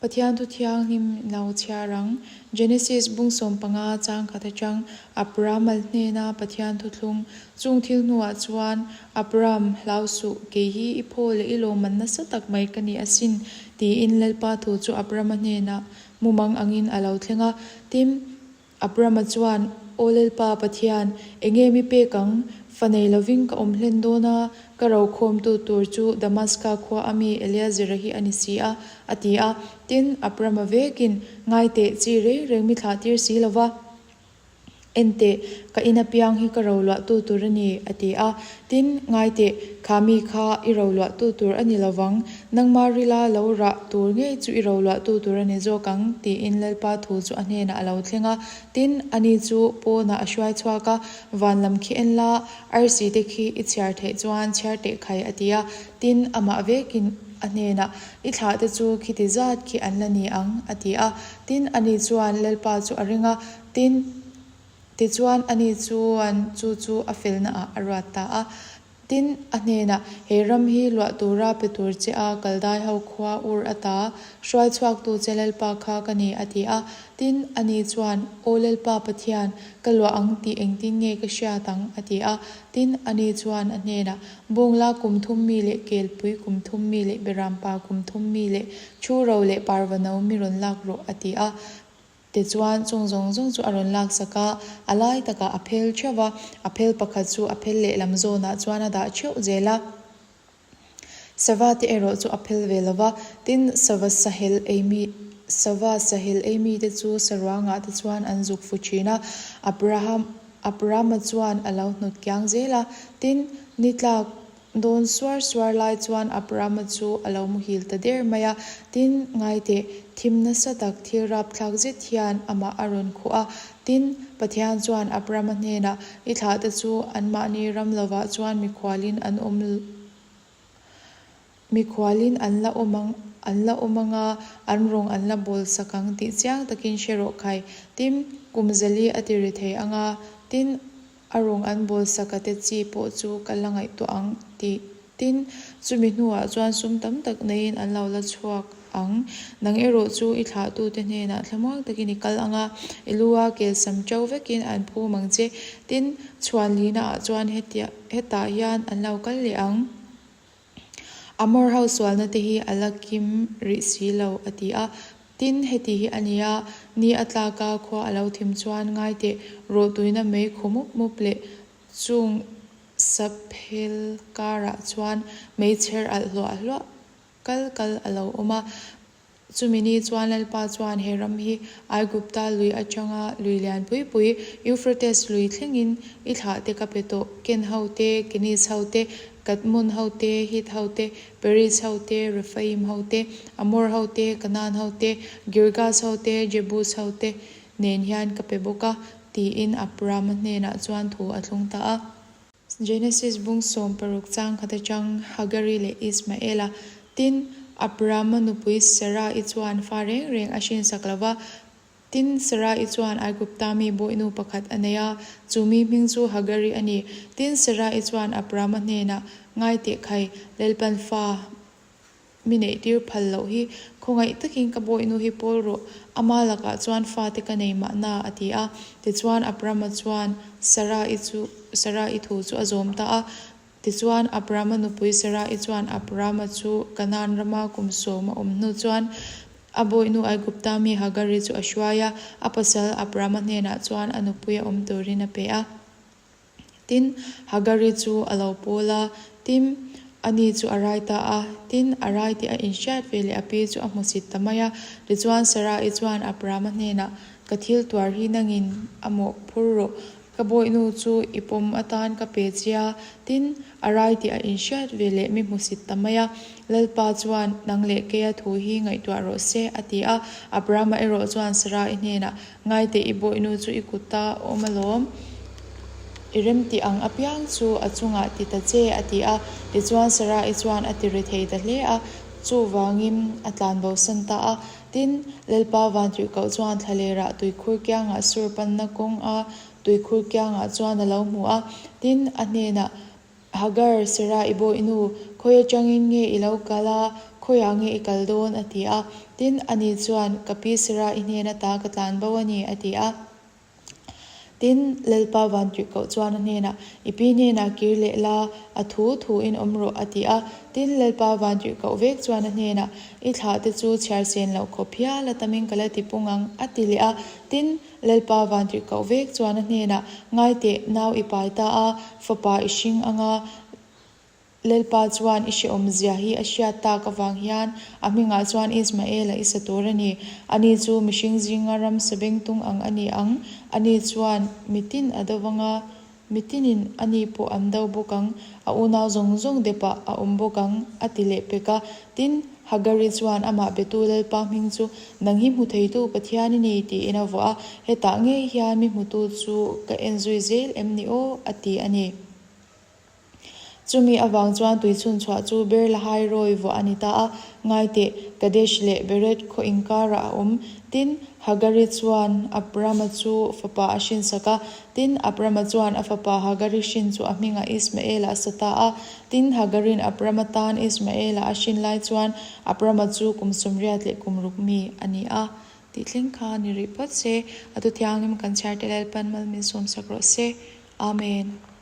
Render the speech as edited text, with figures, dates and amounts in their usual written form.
Pathian thu thianghlim lo chhiar ang. Genesis bung 15 chang khat atang Abraham-a hnena Pathian thuthlung chung thil hnuah chuan, Abraham, hlau suh, kei hi i phaw leh i lawmman nasa tak mai ka ni asin, tiin Lalpa thu chu Abraham-a hnenah mumang angin a lo thleng a. Tin, Abrama chuan, Aw Lalpa Pathian, enge mi pek ang? Fa nei lovin ka awm hlen dawn a, ka rokhawmtu tur chu Damaska khua a mi Eliazera hi a ni si a, a ti a. Tin, Abrama vekin, Ngai teh, chi reng reng mi thlah tir si lo va. En teh, ka in apiang hi ka roluahtu tur a ni, a ti a. Tin, ngai teh, kha mi kha i roluahtu tur a ni lo vang, nangmah rila lo rah tur ngei chu i roluahtu tur a ni zawk ang, tiin Lalpa thu chu a hnenah a lo thleng a. Tin, ani chu pawnah a hruai chhuak a, Van lam khi en la, arsi te khi i chhiar theih chuan chhiar teh khai, a ti a. Tin, amah vekin a hnenah, I thlah te chu khiti zat khi an la ni ang, a ti a. Tin, ani chuan Lalpa chu a ring a, tin, Tichuan, ani chuan chu chu a felnaah a ruat ta a. Tin, a hnenah, He ram hi luah tura pe tur che a Kaldai ho khua ur ata hruai chhuaktu che Lalpa kha ka ni, a ti a. Tin, ani chuan, Aw Lalpa Pathian, ka luah ang tih engtin nge ka hriat ang? a ti a. Tin, ani chuan a hnenah, Bawngla kum thum mi leh kelpui kum thum mi leh berampa kum thum mi leh thu ro leh parvano mi rawn lak rawh, a ti a. Tichuan, chung zawng zawng chu a rawn laksak a, a lai takah a phel theuh va, a phel pakhat chu a phel lehlam zawnah chuan a dah theuh zel a. Sava te erawh chu a phel ve lo va, tin, sava sahel ei mi, sava sahel ei mite chu saruangah te chuan an zuk fu thin a. Abraham, Abrahama chuan a lo hnawt kiang zel a, tin, ni tlak Dawn suar suar lai chuan Abrahama chu a lo muhil ta der mai a, tin, ngaiteh, thim nasa tak thil rapthlak zet hian amah a rawn khuh a. Tin, Pathian chuan Abrahama hnenah, I thlahte chu anmahni ram lovah chuan mikhualin an awm mikhualin an la awm ang an la awm ang a, an rawng an la bawl sak ang tih chiang takin hre rawh khai. Tin, kum zali a ti ri thei ang a, tin, A rawng an bawl saka te chi pawh chu ka la ngaihtuah ang tih tin, chumi hnuah chuan sum tam tak neiin an lo la chhuak ang. Nang erawh chu i thlahtute hnenah thlamuang takin i kal ang a, i lu a kelsam ṭo vekin an phum ang che. Tin, chhuan lihnaah chuan hetia hetah hian an lo kal leh ang. Amor ho sualna te hi a la kim rih si lo, a ti a. Tin, heti hi a nia, ni a tlak a, khua a lo thim chuan ngai teh, rawhtuina mei khu mup mup leh chung saphel karah chuan meichher alh hluah hluah kal kal a lo awm a. Chumi ni chuan Lalpa chuan he ram hi Aigupta lui atanga lui lian pui pui Euphrates lui thlengin i thlah te ka pe tawh, Ken ho te, Keniz ho te, Kadmon ho te, Hit ho te, Periz ho te, Rephaim ho te, Amor ho te, Kanaan ho te, Girgas ho te, Jebus ho te nen hian ka pe bawk a, tiin Abrama hnenah chuan thu a thlung ta a. Genesis bung 16 chang khat atang Hagari leh Ismaela, tin, Abrahama nupui Sarai chuan fa reng reng a hrinsak lo va. Tin, Sarai chuan Aigupta mi bawihnu pakhat a nei a, chu mi hming chu Hagari a ni. Tin, Sarai chuan Abrahama hnenah, Ngai teh khai, Lalpan fa Mi neihtir phal loh hi khawngaih takin ka bawihnu hi pawl rawh, ama lakah chuan fate ka nei mahna, a ti a. Tichuan Abrama chuan Sarai chu Sarai thu chu a zawm ta a. Tichuan Abrama nupui Sarai chuan Abrama chu Kanaan rama kum sawm a awm hnu chuan a bawihnu Aigupta mi Hagari chu a hruai a, a pasal Abrama hnenah chuan a nupui a awm turin a pe a. Tin, Hagari chu a lo pawl a, tin, ani chu a rai ta a. Tin, a rai tih a inhriat ve leh a pi chu a hmusit ta mai a. Tichuan, Sarai chuan Abrahama hnenah, Ka thil tuar hi nangin a mawh phur rawh, ka bawihnu chu i pawm atan ka pe che a. Tin, a rai tih a inhriat ve leh mi hmusit ta mai a. Lalpa chuan, Nang leh keia thu hi ngaihtuah rawh se, a ti a. Abrahama erawh chuan Sarai hnenah, Ngaiteh i bawihnu chu i kuta awm alawm, i remti ang apiang chu a chungah ti ta che, a ti a. Tichuan Sarai chuan a ti ri thei ta hle a, chuvangin a tlan bosan ta a. Tin, Lalpa Vantirhkoh chuan thlalerah tuikhur kiangah sur panna kawng a tuikhur kiangah chuan a lo hmu a. Tin, a hnenah, Hagar, Sarah i bawihnu, khawi atangin nge i lo kal a, khawiah nge i kal dawn? a ti a. Tin. Tin, ani chuan, Ka pi Sarah-i hnen ata ka tlan bo a ni, a ti a. Tin, Lalpa vantirhkoh chuan a hnenah, I pi hnenah kir leh la, a thu thuin awm rawh, a ti a. Tin, Lalpa vantirhkoh vek chuan a hnenah, I thlahte chu chhiar sen loh khawp hial a tamin ka la ti pung ang, a ti leh a. Tin, Lalpa vantirhkoh vek chuan a hnenah, Ngai teh, nau i pai ta a, fapa i hring ang a. Lalpa chuan i hrehawmzia hi a hriat tak avang hian a hmingah chuan Ismaela i sa tur a ni. Ani chu mihring zinga ramsa bengtung ang a ni ang. Ani chuan mitin a do vang a, mitinin ani pawh an do bawk ang, a unau zawng zawng depah a awm bawk ang, a ti leh pek a. Tin, Hagari chuan amah betu Lalpa hming chu, Nang hi hmu theitu Pathian i ni, tiin a vuah a. Hetah ngei hian mi hmutu chu ka en zui zel em ni aw? a ti a ni. Chumi avang chuan tuichhun chhuah chu Ber Lahai Rawi vuah a ni ta a, Ngaiteh, Kadesh leh Bered khaw inkarah a awm. Tin, Hagari chuan Abrama chu fapa a hrinsak a. Tin, Abrama chuan a fapa Hagari hrin chu a hmingah Ismaela a sa ta a. Tin, Hagari'n Abrama tan Ismaela a hrin lai chuan Abrama chu kum 80 leh kum ruk mi a ni a. Tih thleng kha ni rih phawt se, a thu thianghlim kan chhiar te Lalpan mal min sawmsak rawh se. Amen.